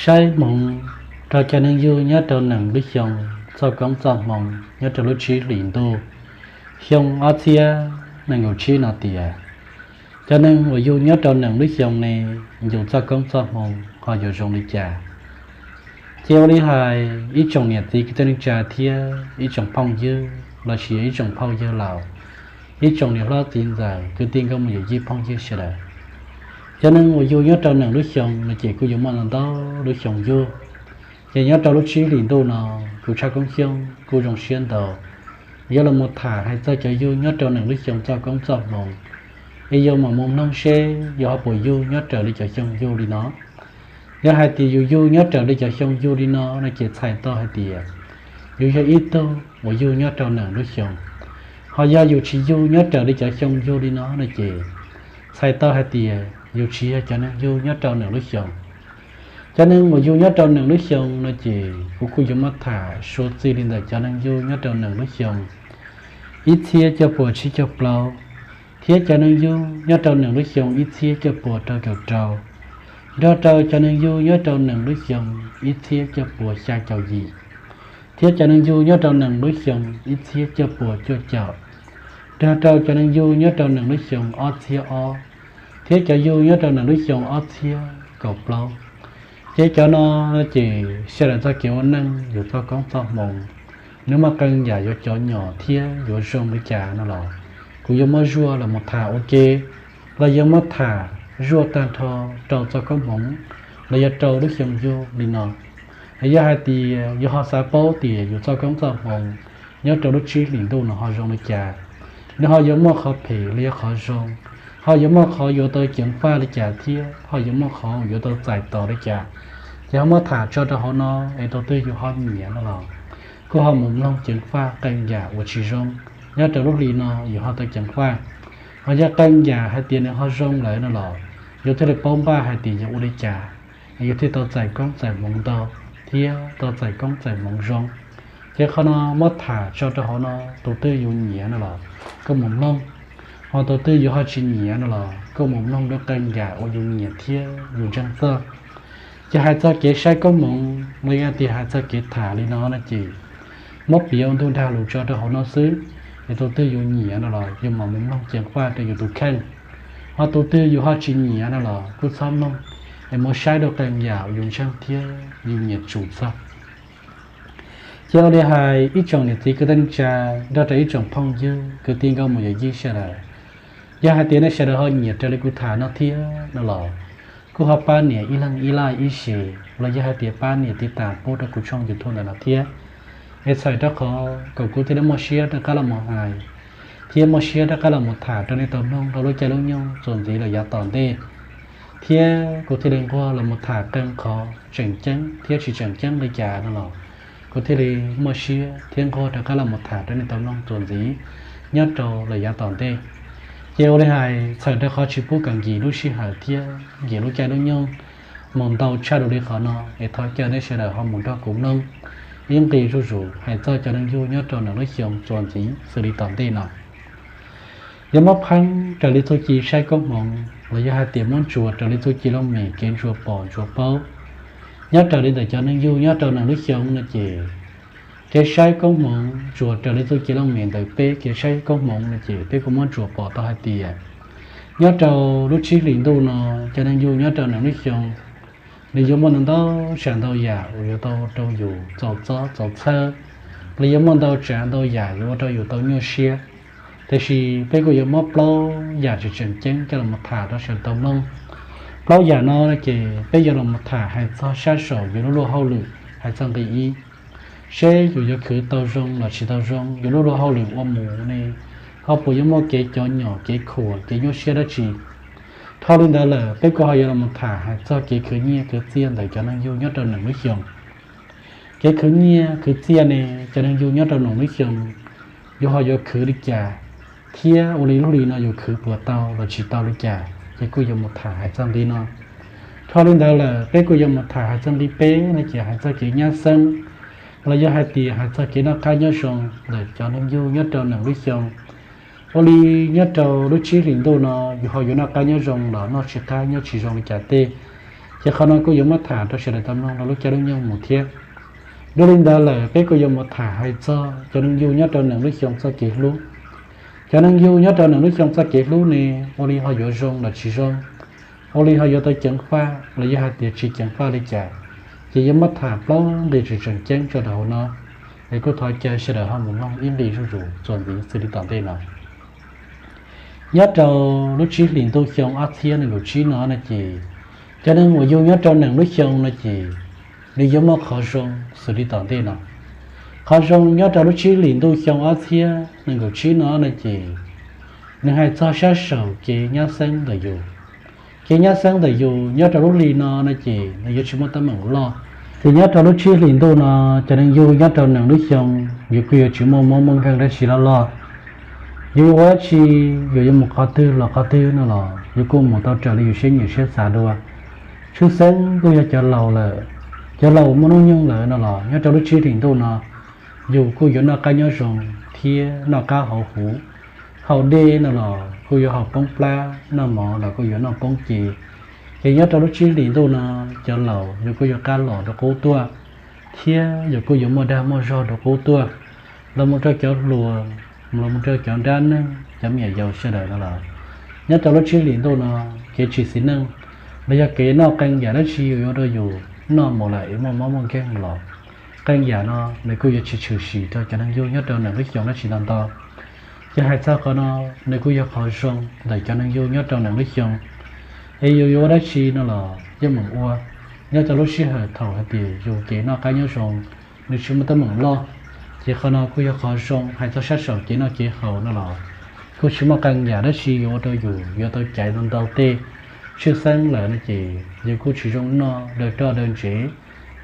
Saib hmoov rau cov neeg yug nyob rau nees lub xyoo txoj koob txoj hmoov nyob rau lub tsib hlis ntuj xyoo ob txhiab nees nkaum tsib no tias, cov neeg uas yug nyob rau nees lub xyoo ne, yus txoj koob txoj hmoov ho yuav zoo li cas? Ces ua li hais ib tsoom niam txiv kwv tij neej tsa thiab ib tsoom phooj ywg lossis ib tsoom phauj yawg laus, ib tsoom niam hlob txiv ntxawm kwv tij nkauj mus yawm yij phooj ywg sawv daws, cov neeg uas yug nyob rau nees lub xyoo no ces kuj yuav muaj ntau ntau lub xyoo yug. Ces nyob rau lub tsib hlis ntuj no, kuv Tshaj Koob Xyooj kuj zoo siab ntau yuav los mus tham hais txog cov yug nyob rau nees lub xyoo txoj koob txoj hmoov, es yuav mam mus mloog seb yus ho puas yug nyob raws li cov xyoo yug li no. Yog hais tias yus yug nyob raws li cov xyoo yug li no no ces txhais tau hais tias yus yog ib tug uas yug nyob rau nees lub xyoo. Ho yog yus tsis yug nyob raws li cov xyoo yug li no no ces txhais tau hais tias yus tsis yog cov neeg yug nyob rau nees lub xyoo. Cov neeg uas yug nyob rau nees lub xyoo no ces kuv kuj yuav muab tham suav txij li ntawm cov neeg yug nyob rau nees lub xyoo ib txhiab cuaj puas tsib caug plaub, thiab cov neeg yug nyob rau nees lub xyoo ib txhiab cuaj puas rau caum rau, nrog rau cov neeg yug nyob rau nees lub xyoo ib txhiab cuaj puas xya caum yim, thiab cov neeg yug nyob rau nees lub xyoo ib txhiab cuaj puas cuaj caum, nrog rau cov neeg yug nyob rau nees lub xyoo ob txhiab ob, thiab cov yug nyob rau nees lub xyoo ob txhiab kaum plaub. Ces cov no ces sawv daws txoj kev ua neej, yus txoj koob txoj hmoov, nws muaj qee yam yuav cov nyom thiab yuav zoo li cas no los kuv yuav muab zuaj los mus tham ua ke, los yuav muab tham zuaj tag nrho rau txoj koob hmoov los yog rau lub xyoo yug li no. Es yog hais tias yus ho xav paub tias yus txoj koob txoj hmoov nyob rau lub tsib hlis ntuj no ho zoo li cas, nws ho yuav muaj qhov phem los yog qhov zoo, ho yuav muaj qhov yuav tau ceev faj li cas thiab ho yuav muaj qhov yuav tau txais tos li cas, ces ho muab tham tso rau hauv no es tus twg yus ho nyiam no los kuj ho mus mloog ceev faj qee yam uas tsis zoo nyob rau lub hli no yus ho tau ceev faj. Ho yog qee yam hais tias nws ho zoo lawm no los yus thiaj li paub npaj hais tias yus ua li cas es yus thiaj tau txais koob txais hmoov ntau thiab tau txais koob txais hmoov zoo. Ces qhov no muab tham tso rau hauv no, tus twg yus nyiam no los kuj mus mloog, ho tus twg yus ho tsis nyiam no los kuj mus mloog rau qee yam uas yus nyiam thiab yus ntseeg txog. Ces hais txog kev saib koob hmoov los yog tias hais txog kev tham li no no ces muab piav ua ntu dag lus tso rau hauv no xwb, es tus twg yus nyiam no los yus mam mus mloog ceev faj rau yus tus kheej. Ho tus twg yus ho tsis nyiam no los kuj txhob mloog, es mus saib rau qee yam uas yus ntseeg thiab yus nyiam tsum txog. Ces ua li hais ib tsoom niam txiv kwv tij neej tsa nrog rau ib tsoom phooj ywg kwv tij nkauj mus yawm yij sawv daws, yog hais tias nej sawv daws ho nyiam raws li kuv tham no thiab no los kuj ho pab nias ib leeg ib like ib share los yog hais tias pab nias tiv tas pub rau kuv tshooj YouTube ntawm no thiab. Es txhawm rau qhov kom kuv thiaj li muaj siab rov qab los mus hais thiab muaj siab rov qab los mus tham rau nej tau mloog rau lub caij lub nyoog txuas ntxiv lawm yav tom ntej, thiab kuv thiaj li nquag los mus tham qee qhov tseem ceeb thiab tsis tseem ceeb li cas no los kuv thiaj li muaj siab thiab nquag rov qab los mus tham rau nej tau mloog txuas ntxiv nyob rau lawm yav tom ntej. Ces ua li hais txhawm rau qhov tsis pub kom nkim lub sij hawm thiab nkim lub caij lub nyoog mus ntau tshaj lus li qhov no, es thov caw nej sawv daws ho mus nrog kuv mloog ib nqi zuj zus hais txog cov neeg yug nyob rau nees lub xyoo txuas ntxiv xws li tom ntej no. Yuav muab pheeb raws li txuj ci saib koob hmoov los yog hais tias muab ntsuas raws li txuj ci looj mem kev ntsuas pom ntsuas paub, nyob raws li ntawm cov neeg yug nyob rau nees lub xyoo no ces kev saib koob hmoov ntsuas raws li txuj ci looj mem ntawm peb kev saib koob hmoov no ces peb kuj muab ntsuas pom tau hais tias nyob rau lub tsib hlis ntuj no, cov neeg yug nyob rau nees lub xyoo nws yuav muaj ntau ntau tsav ntau yam uas yuav tau rau yus txaus txob txaus txhawb, los yuav muaj ntau tsav ntau yam yuav ua rau yus tau nyuaj siab. Tiam sis peb kuj yuav muab plaub yam tseem tseem ceeb coj los tham rau sawv daws tau mloog. Plaub yam no ces peb yuav los tham hais txog sab saum yus lub luag hauj lwm hais txog nqi ib, seb yus yuav khwv tau zoo los tsis tau zoo, yus lub luag hauj lwm ua mus ne ho puas yuav muaj kev cov nyom kev khuam kev nyuaj siab dab tsi. Dhau li ntawd lawm peb kuj ho yuav los tham hais txog kev khwv nyiaj khwv txiaj ntawm cov neeg yug nyob rau nees lub xyoo. Kev khwv nyiaj khwv txiaj ne, cov neeg yug nyob rau nees lub xyoo yus ho yuav khwv li cas, thiab ua li lub hli no yus khwv puas tau los tsis tau li cas, ces kuj yuav mus tham hais txog nqi no. Dhau li ntawd lawm peb kuj yuav mus tham hais txog nqi peb no ces hais txog kev nyab xeeb los yog hais tias hais txog kev noj qab nyob zoo ntawm cov neeg yug nyob rau nees lub xyoo. Ua li nyob rau lub tsib hlis ntuj no yus ho yuav noj qab nyob zoo los noj tsis qab nyob tsis zoo li cas tej, Ces qhov no kuj yuav muab tham rau sawv daws tau mloog rau lub caij lub nyoog mus thiab. Dua li ntawd lawm peb kuj yuav mus tham hais txog cov neeg yug nyob rau nees lub xyoo txoj kev hlub. Cov neeg yug nyob rau nees lub xyoo txoj kev hlub ne, ua li ho yuav zoo los tsis zoo, ua li ho yuav tau ceev faj los yog hais tias tsis ceev faj li cas, ces yuav muab tham plaub nqe tseem tseem ceeb tso rau hauv no, es kuj thov caw sawv daws ho mus mloog ib nqe zuj zus txuas ntxiv xws li tom ntej no. Nyob rau lub tsib hlis ntuj xyoo ob txhiab nees nkaum tsib no no ces, cov neeg uas yug nyob rau nees lub xyoo no ces, nws yuav muaj qhov zoo xws li tom ntej no. Qhov zoo nyob rau lub tsib hlis ntuj xyoo ob txhiab nees nkaum tsib no no ces, nws hais txog sab saum kev nyab xeeb ntawm yus. Kev nyab xeeb ntawm yus nyob rau lub hli no no ces nws yuav tsis muaj teeb meem loj. Ces nyob rau lub tsib hlis ntuj no, cov neeg yug nyob rau nees lub xyoo, yus kuj yuav tsis muaj mob muaj nkeeg dab tsi loj loj. Yus ua dab tsi, yus yuav mus qhov twg los qhov twg no los yus kuj mus tau raws li yus siab nyiam siab xav dua. Tshwj xeeb kuj yog cov laus lawm, cov laus muaj hnub nyoog lawm no los nyob rau lub tsib hlis ntuj no, yus kuj yuav noj qab nyob zoo thiab noj qab haus huv. Haus dej no los kuj yuav haus poob plab, noj mov los kuj yuav noj poob ce. Ces nyob rau lub tsib hlis ntuj no, cov laus yus kuj yuav qab los rau qub tuaj, thiab yus kuj yuav muaj dag muaj zog rau qub tuaj. Los mus rau cov hluas, los mus rau cov nrab neeg, cov me nyuam yaus sawv daws no los, nyob rau lub tsib hlis ntuj no, kev tsis xis neej los yog kev noj qee yam dab tsi yuav ua rau yus noj mus lawm es muaj mob muaj nkeeg los, qee yam no nws kuj yuav tsis tshwm sim rau cov neeg yug nyob rau nees lub xyoo dab tsi ntau ntau. Ces hais txog qhov no, nws kuj yog qhov zoo ntawm cov neeg yug nyob rau nees lub xyoo. Es yus yuav ua dab tsi no los yeej meem ua, nyob rau lub sij hawm thaum hais tias yus kev noj qab nyob zoo, nws tsis muaj teeb meem loj. Ces qhov no kuj yog qhov zoo hais txog sab saum kev noj kev haus no los, kuj tsis muaj qee yam dab tsi yuav ua rau yus yuav tau caiv ntau ntau tej. Tshwj xeeb lawm no ces yus kuj tsis zoo noj daws roj daws ntsev,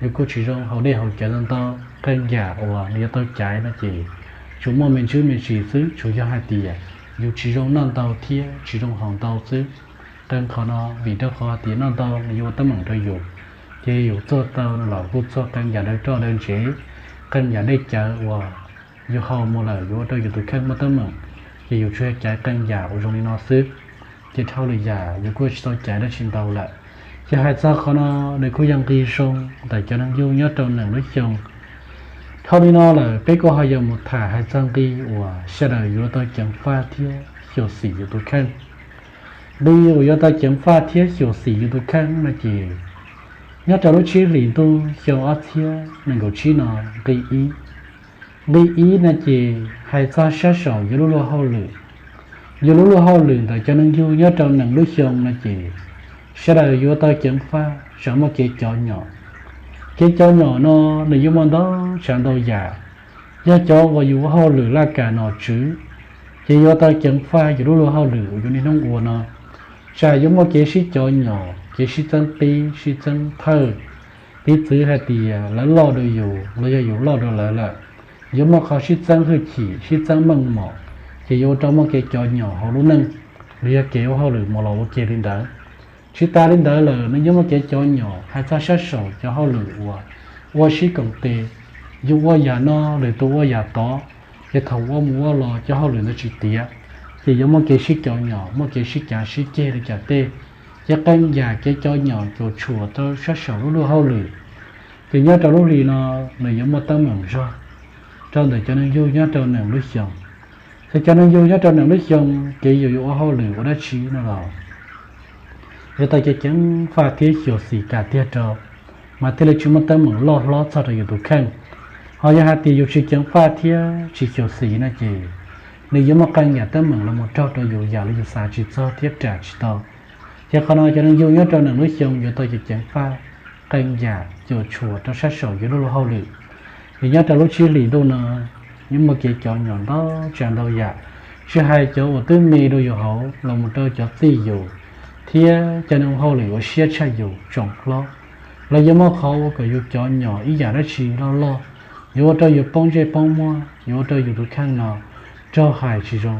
yus kuj tsis zoo haus dej haus cawv ntau ntau. Qee yam uas nws yuav tau caiv no ces tsuas muaj me ntsis me ntsis xwb, tsuas yog hais tias yus tsis zoo noj ntau thiab tsis zoo haus ntau xwb. Qee qhov no vim rau qhov hais tias noj ntau nws yuav ua teeb meem rau yus, ces yus txuag tau no los kuj txuag qee yam daws roj daws ntsev, qee yam dej cawv uas yus haus mus lawm yuav ua rau yus tus kheej muaj teeb meem, ces yus tsuas yog caiv qee yam uas zoo li no xwb. Ces dhau lwm yam yus kuj tsis tau caiv dab tsi ntau lawm. Ces hais txog qhov no, nws kuj yog nqi zoo ntawm cov neeg yug nyob rau nees lub xyoo. Dhau li no lawm peb kuj ho yuav mus tham hais txog nqi uas sawv daws yuav tau ceev faj thiab xyuam xim yus tus kheej. Nqi uas yuav tau ceev faj thiab xyuam xim yus tus kheej no ces, nyob rau lub tsib hlis ntuj xyoo ob txhiab nees nkaum tsib no, nqi ib. Nqi ib no ces hais txog sab saum yus lub luag hauj lwm. Yus lub luag hauj lwm ntawm cov neeg yug nyob rau nees lub xyoo no ces, sawv daws yuav tau ceev faj tsam muaj kev cov nyom. Kev cov nyom no nws yuav muaj ntau tsav ntau yam. Yog cov uas yus ua hauj lwm laj kam nom tswv, ces yuav tau ceev faj yus lub luag hauj lwm uas yus niaj hnub ua no, tsam yuav muaj kev sib cov nyom, kev sib txeeb qib sib txeeb thawj. Piv txwv hais tias lawv loj dua yus los yog yus loj dua lawv lawm, yuav muaj qhov sib txeeb hwj chim sib txeeb meej mom, ces yuav ua rau muaj kev cov nyom hauv lub neej, los yog kev ua hauj lwm mus los ua ke li ntawd. Tsis tas li ntawd lawm, nws yuav muaj kev cov nyom hais txog sab saum cov hauj lwm uas ua sib koom tes. Yus ua yam no, lwm tus ua yam tod, ces thaum ua mus ua los cov hauj lwm ntawd tsis tiav, ces yuav muaj kev sib cov nyom, muaj kev sib cav sib ceg li cas tej. Ces qee yam kev cov nyom cuam tshuam rau sab saum lub luag hauj lwm, ces nyob rau lub hli no nws yuav muaj teeb meem zog rau ntawm cov neeg yug nyob rau nees lub xyoo. Ces cov neeg yug nyob rau nees lub xyoo, kev yus yuav ua hauj lwm ua dab tsi no los yuav tau ceev faj thiab xyuam xim kam tiag rau, mas thiaj li tsis muaj teeb meem loj hlob txog rau yus tus kheej. Ho yog hais tias yus tsis ceev faj thiab tsis xyuam xim no ces, nws yuav muaj qee yam teeb meem los mus raug rau yus yam li yus xav tsis txog thiab ram tsis tau. Ces qhov no cov neeg yug nyob rau nees lub xyoo yuav tau ceev faj qee yam cuam tshuam rau sab saum yus lub luag hauj lwm. Vim nyob rau lub tsib hlis ntuj no, yeej muaj kev cov nyom ntau tsav ntau yam, tsis hais cov uas twb me dua yus hauv los mus rau cov txij yus, thiab cov neeg ua hauj lwm uas siab tshaj yus tsoom hlob, los yuav muaj qhov ua kom yus cov nyom ib yam dab tsi loj loj, yuav ua rau yus poob ntsej poob muag, yuav ua rau yus tus kheej no raug hais tsis zoo.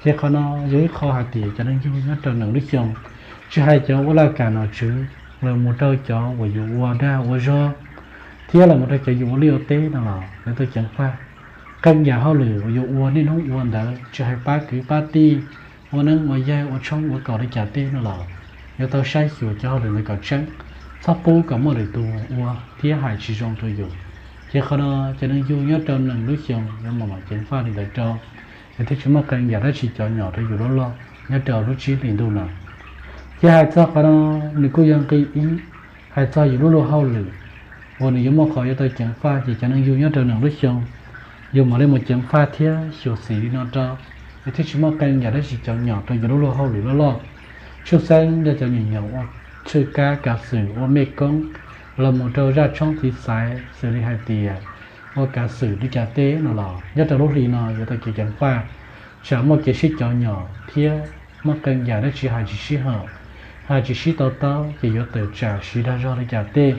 Ces qhov no yog ib qho hais tias cov neeg yug nyob rau nees lub xyoo, tsis hais cov ua laj kam nom tswv, los mus rau cov uas yus ua dag ua zog, thiab los mus rau cov yus ua liaj ua teb no los yuav tau ceev faj. Qee yam hauj lwm uas yus ua niaj hnub ua ntawd, tsis hais pab kwv pab tij, ua neeb ua yaig, ua tshoob ua kos li cas tej no los yuav tau saib xyuas cov hauj lwm ntawd kom tseeb. txhob pub kom muaj lwm tus ua thiab hais tsis zoo rau yus. Ces qhov no cov neeg yug nyob rau nees lub xyoo yuav mam mam ceev faj li ntawd rau, es thiaj tsis muaj qee yam dab tsi cov nyom rau yus loj loj nyob rau lub tsib hlis ntuj no. Ces hais txog qhov no, nws kuj yog nqi ib, hais txog yus lub luag hauj lwm uas nws yuav muaj qhov yuav tau ceev faj, ces cov neeg yug nyob rau nees lub xyoo yuav mam li mus ceev faj thiab xyuam xim li no rau, es thiaj tsis muaj qee yam dab tsi cov nyom rau yus lub luag hauj lwm loj loj. Tshwj xeeb yog cov nyuam nyom ua tshwj kab, kav xwm ua mej koob, los mus rau zaj tshoob txiv xaiv xws li hais tias ua kav xwm li cas tej no los nyob rau lub hli no yuav tau kev ceev faj, tsam muaj kev sib cov nyom thiab muaj qee yam dab tsi hais tsis sib haum, hais tsis sib to taub ces yuav tawm tsam siv dag zog li cas tej,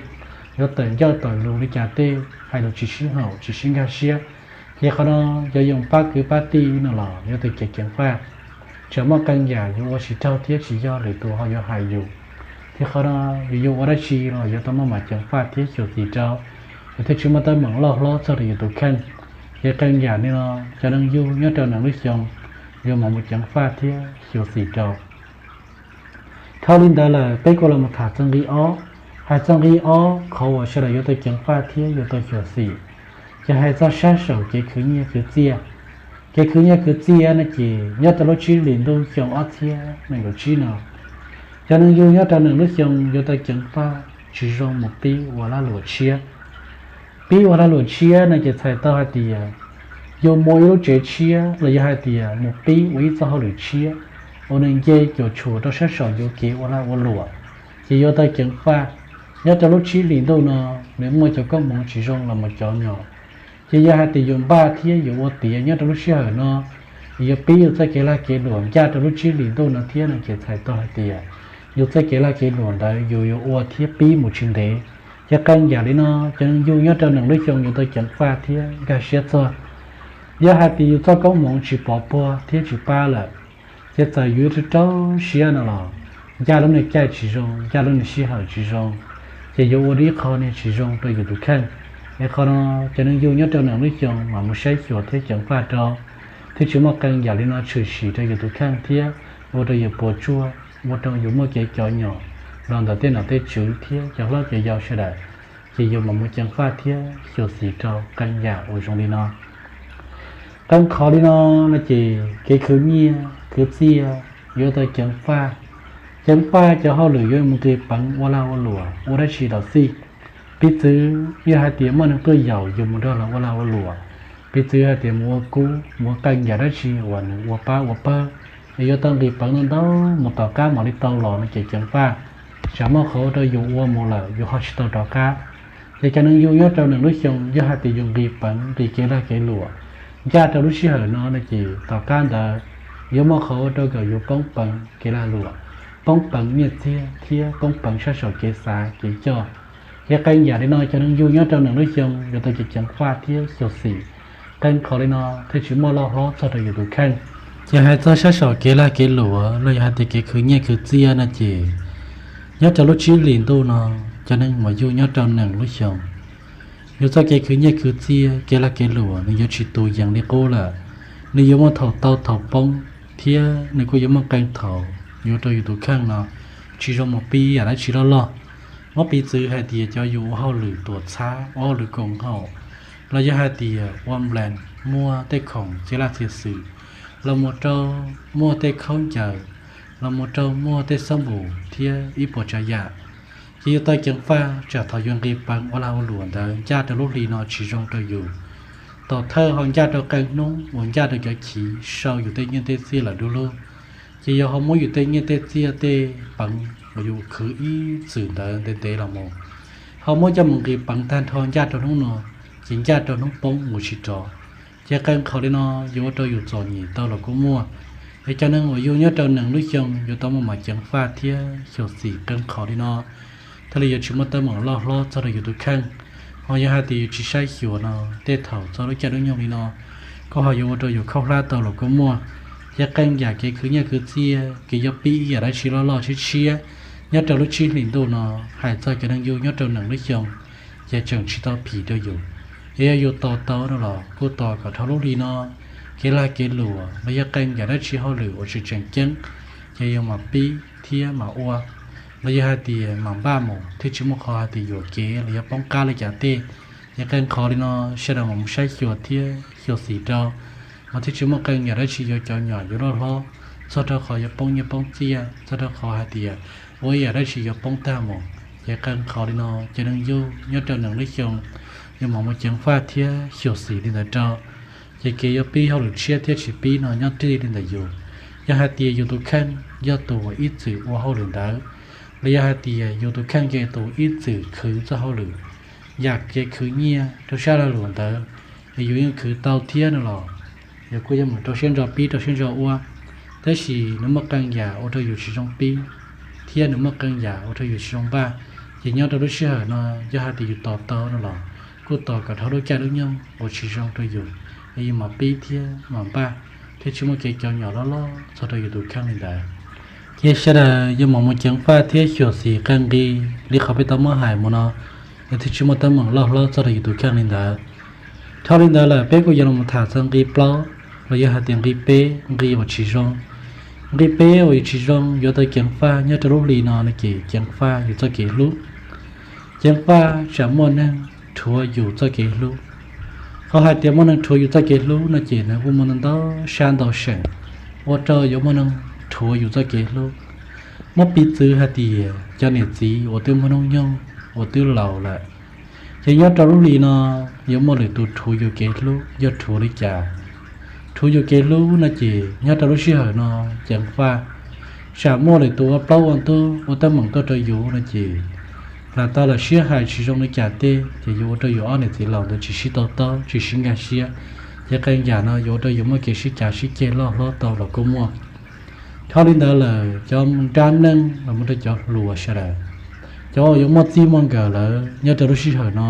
yuav tawm ncauj tawm lus li cas tej, hais lus tsis sib haum tsis sib nkag siab. Ces qhov no cov yus pab kwv pab tij no los yuav tau kev ceev faj, tsam muaj qee yam yus ua tsis raug thiab tsis yog lwm tus ho yuav hais yus. Ces qhov no yus yuav ua dab tsi los yuav tau maj mam ceev faj thiab xyuam xim rau, es thiaj tsis muaj teeb meem loj hlob txog rau yus tus kheej. Ces qee yam li no cov neeg yug nyob rau nees lub xyoo yuav mam mus ceev faj thiab xyuam xim rau. Dhau li ntawd lawm peb kuj los mus tham txog nqi ob. Hais txog nqi ob qhov uas sawv daws yuav tau ceev faj thiab yuav tau xyuam xim, ces hais txog sab saum kev khwv nyiaj khwv txiaj. Kev khwv nyiaj khwv txiaj no ces nyob rau lub tsib hlis ntuj xyoo ob txhiab nees nkaum tsib no, cov neeg yug nyob rau nees lub xyoo yuav tau ceev faj tsis zoo mus pib ua lag luam tshiab. Pib ua lag luam tshiab no ces txhais tau hais tias yus mus ib lub tsev tshiab los yog hais tias mus pib ua ib txoj hauj lwm tshiab uas nws nce cuam tshuam rau sab saum yus kev ua lag ua luam, ces yuav tau ceev faj. Nyob rau lub tsib hlis ntuj no nws muaj cov koob hmoov tsis zoo los mus cov nyom. Ces yog hais tias yus npaj thiab yus ua tiav nyob rau lub sij hawm no, yuav pib yus txoj kev lag kev luam ncaj rau lub tsib hlis ntuj no thiab no ces txhais tau hais tias yus txoj kev lag kev luam ntawd yus yuav ua thiab pib mus tsis ntev. Ces qee yam li no cov neeg yug nyob rau nees lub xyoo yuav tau ceev faj thiab nkag siab txog. Yog hais tias yus txoj koob hmoov tsis pov puag thiab tsis pab lawm, ces txawm yus yuav rau siab no los ncaj lub niag caij tsis zoo, ncaj lub niag sij hawm tsis zoo, ces yuav ua ib qho niag tsis zoo rau yus tus kheej. Es qhov no cov neeg yug nyob rau nees lub xyoo mam mus saib xyuas thiab ceev faj rau, thiaj tsis muaj qee yam li no tshwm sim rau yus tus kheej thiab ua rau yus puas tsuaj, ua rau yus muaj kev cov nyom los ntawm tej nom tej tswv thiab cov hlob cov yau sawv daws. Ces yus mam mus ceev faj thiab xyuam xim rau qee yam uas zoo li no. Qee qhov li no no ces kev khwv nyiaj khwv txiaj yuav tau ceev faj. Ceev faj cov hauj lwm yuav mus nqis peev ua lag ua luam ua dab tsi los xij. Piv txwv yog hais tias muaj neeg tuaj yaum yus mus nrog los ua lag ua luam, piv txwv hais tias mus ua kub mus ua qee yam dab tsi uas nws ua pab ua pawg, es yuav tau nqis peev ntau ntau mus tom qab mam li tau los no ces ceev faj, tsam muaj qhov rau yus ua mus lawm yus ho tsis tau rov qab. Ces cov neeg yug nyob rau nees lub xyoo yog hais tias yus nqis peev nqis kev lag kev luam ncaj rau lub sij hawm no no ces tom qab ntawd yuav muaj qhov ua rau kom yus poob peev kev lag luam, poob peev nyiaj txiag thiab poob peev sab saum kev xav kev coj. Ces qee yam li no cov neeg yug nyob rau nees lub xyoo yuav tau kev ceev faj thiab xyuam xim. Qee qhov li no thiaj tsis muaj loj hlob txog rau yus tus kheej. Ces hais txog sab saum kev lag kev luam los yog hais tias kev khwv nyiaj khwv txiaj no ces nyob rau lub tsib hlis ntuj no cov neeg uas yug nyob rau nees lub xyoo, yus txoj kev khwv nyiaj khwv txiaj kev lag kev luam nws yuav tsis tu yees li qub lawm. Nws yuav muaj thaum tau thaum poob, thiab nws kuj yuav muaj qee thaum yuav rau yus tus kheej no tsis zoo mus pib yam dab tsi loj loj. Muab piv txwv hais tias cov yus ua hauj lwm tuam txhab, ua hauj lwm koom haum, los yog hais tias ua nplees muag tej khoom txiv laj txiv xwm, los mus rau muag tej khaub ncaws, los mus rau muag tej xab npum thiab ib puas tsav yam, ces yuav tau ceev faj tsam thaum yuav nqis peev ua lag ua luam ntawd ncaj rau lub hli no tsis zoo rau yus. Tom thawj ho ncaj rau qee hnub uas ncaj rau cov chiv sau yus tej nyiaj tej txiaj lawm du lug, ces yus ho muab yus tej nyiaj tej txiaj tej peev uas yus khwv ib txwm ntawd ntev ntev los mus, ho muab coj mus nqis peev tag nrho ncaj rau hnub no, ces ncaj rau hnub poob mus tsis rov. Ces qee qhov li no yuav ua rau yus txom nyem tau los kuj muaj. Es cov neeg uas yug nyob rau nees lub xyoo yuav tau muaj mam ceev faj thiab xyuam xim qee qhov li no, thiaj li yuav tsis muaj teeb meem loj hlob txog rau yus tus kheej. Ho yog hais tias yus tsis saib xyuas no, tej thaum txog lub caij lub nyoog li no, kuj ho yuav ua rau yus khaub hlab tau los kuj muaj. Ces qee yam kev khwv nyiaj khwv txiaj, kev yuav pib ib yam dab tsi loj loj tshiab tshiab nyob rau lub tsib hlis ntuj no, hais txog cov neeg yug nyob rau nees lub xyoo, ces tseem tsis tau phim rau yus. Es yog yus tos tau no los kuj tos kom dhau lub hli no, kev lag kev luam los yog qee yam dab tsi hauj lwm uas tseem tseem ceeb, ces yus mam pib thiab mam ua. los yog hais tias mam npaj mus thiaj tsis muaj qhov hais tias yuam kev los yog poob qab li cas tej. Ces qee qhov li no sawv daws mam mus saib xyuas thiab xyuam xim rau, mas thiaj tsis muaj qee yam dab tsi yuav cov nyom yuav loj hlob, txog rau qhov yuav poob nyiaj poob txiaj, txog rau qhov hais tias ua ib yam dab tsi yuav poob tag mus. Ces qee qhov li no cov neeg yug nyob rau nees lub xyoo yuav mam mus ceev faj thiab xyuam xim li ntawd rau. Ces kev yuav pib hauj lwm tshiab thiab tsis pib no nyob tig li ntawm yus. Yog hais tias yus tus kheej yog tus uas ib txwm ua hauj lwm ntawd, los yog hais tias yus tus kheej yog tus ib txwm khwv txoj hauj lwm, yam kev khwv nyiaj rau sab lag luam ntawd, es yus yeej khwv tau thiab no los, yus kuj yuav mus rau siab ntso pib rau siab ntso ua. Tab sis nws muaj qee yam ua rau yus tsis zoo pib, thiab nws muaj qee yam ua rau yus tsis zoo npaj. Ces nyob rau lub sij hawm no, yog hais tias yus tos tau no los kuj tos kom dhau lub caij lub nyoog uas tsis zoo rau yus, es yus mam pib thiab mam npaj, thiaj tsis muaj kev cov nyom loj loj txog rau yus tus kheej li ntawd. Ces sawv daws yuav mam mus ceev faj thiab xyuam xim qee nqi li qhov peb tau muab hais mus no, es thiaj tsis muaj teeb meem loj hlob txog rau yus tus kheej li ntawd. Dhau li ntawd lawm peb kuj yuav los tham txog nqi plaub, los yog hais tias nqi peb, nqi uas tsis zoo. Nqi peb uas yus tsis zoo yuav tau ceev faj nyob rau lub hli no no ces ceev faj yus txoj kev hlub. Ceev faj tsam muaj neeg rhuav yus txoj kev hlub. Qhov hais tias muaj neeg rhuav yus txoj kev hlub no ces nws kuj muaj ntau ntau sab ntau seem ua rau yuav muaj neeg rhuav yus txoj kev hlub. Muab piv txwv hais tias cov niam txiv uas twb muaj hnub nyoog uas twb laus lawm, ces nyob rau lub hli no yuav muaj lwm tus rhuav yus kev hlub, yog rhuav li cas? Rhuav yus kev hlub no ces nyob rau lub sij hawm no ceev faj, tsam muaj lwm tus ua plaub ua ntug ua teeb meem tuaj rau yus no ces lam tau los sib hais tsis zoo li cas tej ces yuav ua rau yus ob niam txiv laus ntawd tsis sib to taub tsis sib nkag siab. Ces qee yam no yuav ua rau yus muaj kev sib cav sib ceg loj hlob tau los kuj muaj. Dhau li ntawd lawm cov nrab neej los mus rau cov hluas sawv daws, cov uas yuav muaj txij muaj nkawm lawm nyob rau lub sij hawm no,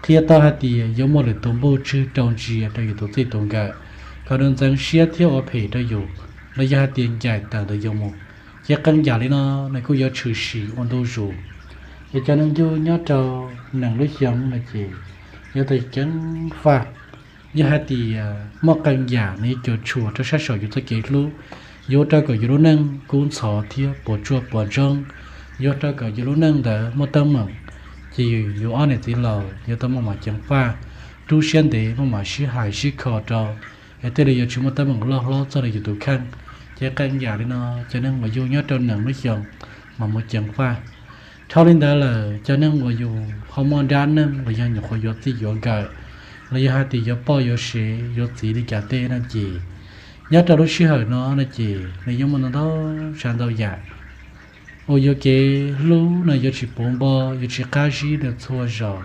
qhia tau hais tias yuav muaj lwm tus npuj tswg rau ntsia rau yus tus txij tus nkawm kom nws ntxeev siab thiab ua phem rau yus, los yog hais tias ncaim tawm ntawm yus mus. Ces qee yam li no nws kuj yuav tshwm sim ua ntu zus. Ces cov neeg yug nyob rau nees lub xyoo no ces yuav tau ceev faj. Yog hais tias muaj qee yam nws yuav cuam tshuam rau sab saum yus txoj kev hlub, yuav ua rau kom yus lub neej kub ntxhov thiab puas tsuaj puas ntsoog, yuav ua rau kom yus lub neej ntawd muaj teeb meem, ces yus ob niam txiv laus yuav tau muaj mam ceev faj, rub siab ntev muaj mam sib hais sib kho rau, es thiaj li yuav tsis muaj teeb meem loj hlob txog rau yus tus kheej. Ces qee yam li no cov neeg uas yug nyob rau nees lub xyoo mam mus ceev faj. Dhau li ntawd lawm cov neeg uas yus ho muaj nrab neej los yog nyuam qhuav yuav txij yuav nkawm, los yog hais tias yuav poj yuav sev yuav txiv li cas tej no ces nyob rau lub sij hawm no no ces nws yuav muaj ntau ntau tsav ntau yam uas yuav kev hlub no yuav tsis puv npo, yuav tsis qab zib li txhua zaus.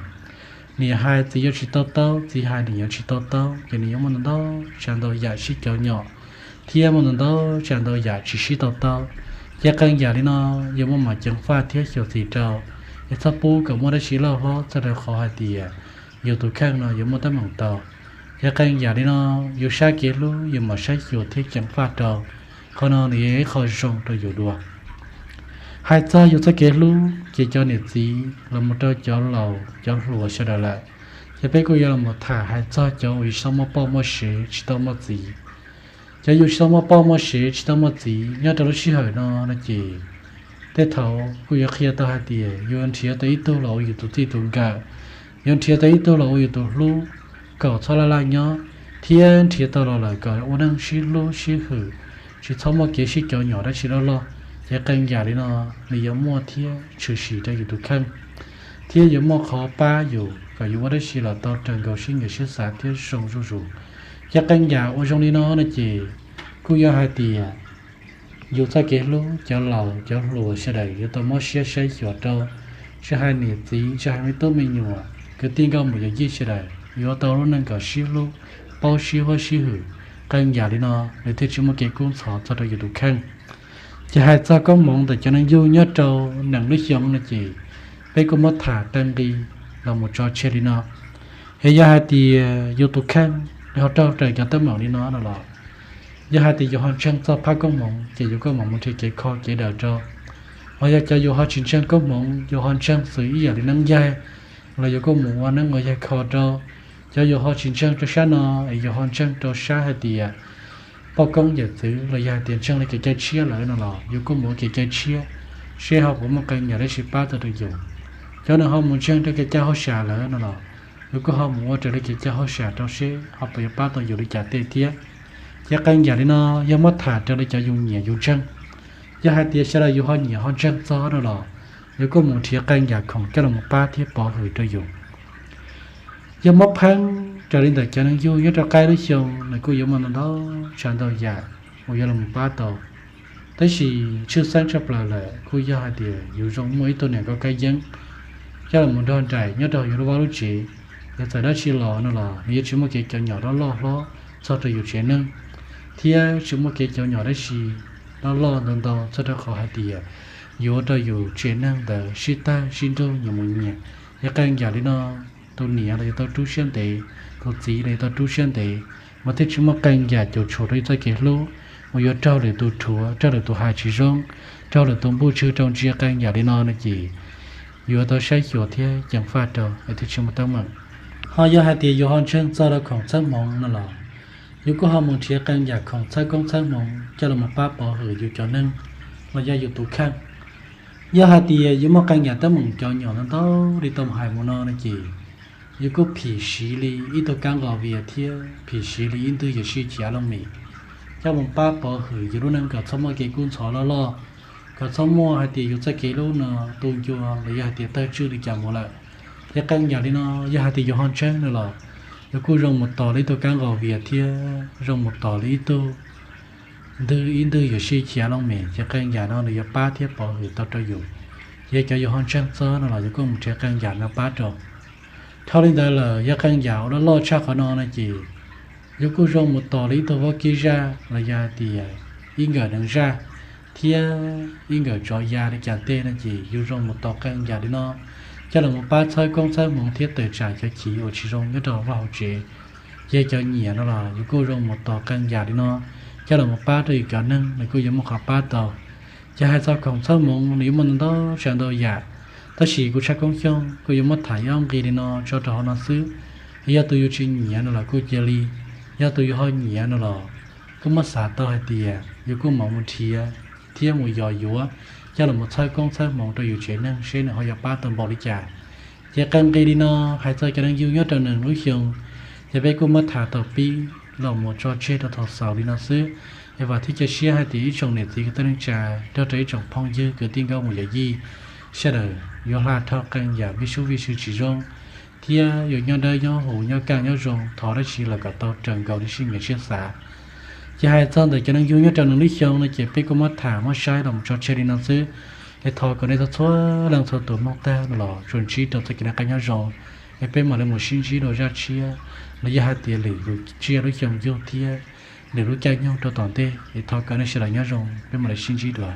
Niam hais txiv yuav tsis to taub, txiv hais niam yuav tsis to taub, ces nws yuav muaj ntau ntau tsav ntau yam sib cov nyom, thiab muaj ntau ntau tsav ntau yam tsis sib to taub. Ces qee yam li no yuav muaj mam ceev faj thiab xyuam xim rau, es txhob pub kom muaj dab tsi loj hlob txog rau qhov hais tias yus tus kheej no yuav muaj teeb meem tau. Ces qee yam li no yus sab kev hlub yus mam saib xyuas thiab ceev faj rau. Qhov no nws yog ib qho zoo rau yus dua. Hais txog yus txoj kev hlub ces cov niam txiv los mus rau cov laus cov hluas sawv daws lawm, ces peb kuj yuav los mus tham hais txog cov uas yus tsis tau muaj poj muaj sev tsis tau muaj txiv. Cov yus tsis tau muaj poj muaj sev tsis tau muaj txiv nyob rau lub sij hawm no no ces tej thaum kuj yuav qhia tau hais tias yuav nrhiav tau ib tug los ua yus tus txij tus nkawm, yuav nrhiav tau ib tug los ua yus tus hlub kom txhob laj laj nyob, thiab nrhiav tau los lawm kom ua neej sib hlub sib hwm, tsis txhob muaj kev sib cov nyom dab tsi loj loj. Ces qee yam li no nws yuav muaj thiab tshwm sim rau yus tus kheej, thiab yuav muaj qhov pab yus kom yus ua dab tsi los tau raws nkaus sib nyiam sib xav thiab zoo zuj zus. Ces qee yam uas zoo li no no ces kuj yog hais tias yus txoj kev hlub cov laus cov hluas sawv daws yuav tau mob siab saib xyuas rau, tsis hais niam txiv tsis hais me tub me nyuam kwv tij nkauj muam yawm yij sawv daws yuav tau lub neej kom sib hlub, paub sib huab sib hwm. Qee yam li no nws thiaj tsis muaj kev kub ntxhov txog rau yus tus kheej. Ces hais txog koob hmoov ntawm cov neeg yug nyob rau nees lub xyoo no ces peb kuj muab tham qee nqi los mus tso tseg li no. Es yog hais tias yus tus kheej ho raug raws cov teeb meem li no no los, yog hais tias yus ho ntseeg txog phab koob hmoov ces yus kuj mam mus nrhiav kev kho kev daws rau. Ho yog cov yus ho tsis ntseeg koob hmoov, yus ho ntseeg xws ib yam li neeb yaig, los yus kuj mus ua neeb ua yaig kho rau. Cov yus ho tsis ntseeg rau sab no es yus ho ntseeg rau sab hais tias poj koob yawm txwv los yog hais tias ntseeg li kev cai tshiab lawm no los yus kuj mus ua kev cai tshiab. seb ho puas muaj qee yam dab tsi pab tau rau yus. Cov neeg ho mus ntseeg rau kev cai hauj sam lawm no los, yus kuj ho mus ua raws li kev cai hauj sam rau seb ho puas yuav pab tau yus li cas tej thiab. Ces qee yam li no yog muab tham raws li cov yus nyiam yus ntseeg. Yog hais tias sawv daws yus ho nyiam ho ntseeg txog no los, yus kuj mus nrhiav qee yam khoom coj los pab thiab pov hwm rau yus. Yog muab pheeb raws li ntawm cov neeg yug nyob rau qaib lub xyoo, nws kuj yuav muaj ntau ntau tsav ntau yam uas yuav los pab tau. Tab sis tshwj xeeb tshaj plaws lawm kuj yog hais tias yus zoo muaj ib tug niam nkauj kab yeeb coj los nrog nraim nyob rau yus lub vaj lub tsev, yog txawm dab tsi los no los nws yuav tsis muaj kev cov nyom loj loj hlob txog rau yus tsev neeg, thiab tsis muaj kev cov nyom dab tsi loj loj ntau ntau txog rau qhov hais tias yuav ua rau yus tsev neeg ntawd sib tawg sib nrug nyias mus nyias. Yog qee yam li no, tus niam los yuav tau rub siab ntev, tus txiv los yuav tau rub siab ntev, mas thiaj tsis muaj qee yam cuam tshuam rau yus txoj kev hlub, uas yuav raug lwm tus rhuav, raug lwm tus hais tsis zoo, raug lwm tus npuj tshwj rau ntsia qee yam li no no ces yuav tau saib xyuas thiab ceev faj rau es thiaj tsis muaj teeb meem. Ho yog hais tias yus ho ntseeg txog rau khoom txheeb hmoov no los, yus kuj ho mus nrhiav qee yam khoom txhawb koob txhawb hmoov coj los pab pov hwm yus cov neeg los yog yus tus kheej. Yog hais tias yus muaj qee yam teeb meem cov nyom ntau ntau li tau hais mus no no ces yus kuj phim siv li ib tug kab nqos vias thiab phim siv li ib ntwg yuam sij chiav looj mem coj mus pab pov hwm yus lub neej kom txhob muaj kev kub ntxhov loj loj, kom txhob muaj hais tias yus txoj kev hlub no tu ncua los yog hais tias tawg tswj li cas mus lawm. Ces qee yam li no, yog hais tias yus ho ntseeg no los, yus kuj zoo mus tos li ib tug kab nqos vias thiab zoo mus tos li ib tug ntwg, ib ntwg yuam sij chiav looj mem, ces qee yam no nws yuav pab thiab pov hwm tau rau yus. Ces cov yus ho ntseeg txog no los yus kuj mus nrhiav qee yam no pab rau. Dhau li ntawd lawm, yog qee yam uas loj loj tshaj qhov no no ces yus kuj zoo mus tos li ib tug vaub kib zaj los yog hais tias ib nkawm neev zaj thiab ib nkawm tsov ya li cas tej no ces yus zoo mus tos qee yam li no coj los pab txhawb koob txhawb hmoov thiab tawm tsam cov chiv uas tsis zoo nyob rau vaj hauv tsev. Ces cov nyiam no los yus kuj zoo mus tos qee yam li no coj los pab rau yus cov neeg, nws kuj yuav muaj qhov pab tau. Ces hais txog khoom txhawb hmoov nws yuav muaj ntau ntau tsav ntau yam, tab sis kuv tshaj koob xyooj kuj yuav muab tham ib ob nqi li no tso rau hauv no xwb. Yog tus yus tsis nyiam no los kuj cia li, yog tus yus ho nyiam no los kuj muab xav tau hais tias yus kuj mam mus nrhiav thiab mus yos yuav coj los mus txhawb koob txhawb hmoov rau yus tsev neeg seb nws ho yuav pab tau npaum li cas. Ces qee nqi li no hais txog cov neeg yug nyob rau nws lub xyoo, ces peb kuj muab tham tau pib los mus tso tseg rau thaum xaus li no xwb. Es vam thiab cia siab hais tias ib tsoom niam txiv kwv tij neej tsa, nrog rau ib tsoom phooj ywg kwv tij nkauj muam yawm yij sawv daws yuav hla dhau qee yam vij sub vij sw tsis zoo thiab yuav nyob dawb nyob huv nyob kaj nyob zoo, thov dab tsi los kom tau raws nkaus li siab nyiam siab xav. Ces hais txog ntawm cov neeg yug nyob rau nws lub xyoo no ces peb kuj muab tham muab saib los mus tso tseg li no xwb. Es thov kom nej txhua leej txhua tus mloog tag no los tsuas ntsib rau txoj kev noj qab nyob zoo, es peb mam li mus sib ntsib dua zaj tshiab los yog hais tias lwm tus tsiaj lub xyoo yug thiab lwm lub caij nyoog rau tom ntej. Es thov kom nej sawv daws nyob zoo, peb mam li sib ntsib dua.